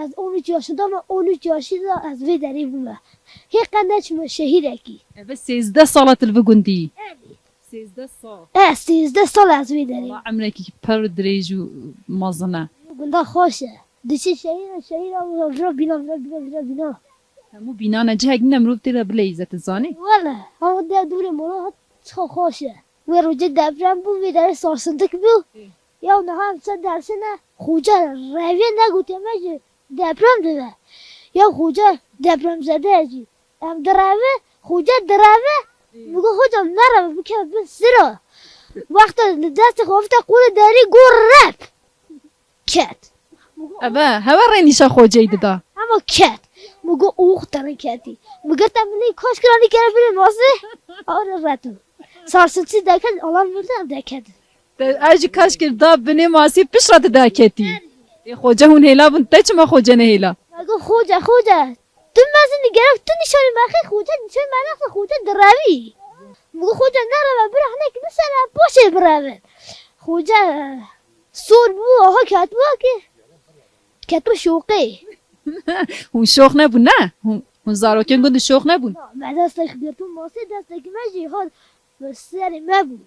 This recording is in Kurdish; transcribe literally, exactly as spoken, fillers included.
Ez on üç yaşında me, on üç yaşında ez vê derê bûme. Hê qe neçime şehîrekî. Eve sêzdeh sala tu li vî gundî yî. Sêzdeh sal. E, sêzdeh sal ez vê derê. Wala emrekî pir dirêj û mezin e. Gunda xweş e. Diçe şehîr e, şehîr e, vira bîna, vira bîna, vira bîna. Hemû bînan e, cihek nîne mirov tê de bileyîze, tu zanî? Wele, hemû de dûrê mala hat, çiqa xweş e. Wê rojê deprem bû, vê derê sarsintî bû. Ya niha em ser dersê ne, xoca revê negotiye me jî deprem dibe. Ya xoca depremzede ye jî. Em direve, xoca direve, mi got, hoca nereve, bikeve bin sira. Wexta li destê xwe avite qolê derî, got, rep. Ket. Eve, hewe rênîşa xoceyî dida. Hema ket. Mi got, ox, te neketî. Mi girte min ê kaş kira, nî kere binê masê. Aw, ne reto. Sarsintî deket, alarm verde, em deket. Te, ez jî kaş kir da binê masî, pişt re tu derketî. Ê xoce hûn hêla bûn, te çima xoce nehêla? Me got, xoce, xoce, tu mezin î, gerek tu nîşanî me xî, xoce nîşanî me nexî, xoce direvî. Mi got, xoce nereve, bira hinek bisere, paşê bireve. Xoce sor bû, aha ketibû ki. Ketibû şoqê. Hûn şox nebûn, ne? Hûn, hûn zarokên gund şox nebûn. Me destek girtibû masê, destekî me jî hat serê me bû.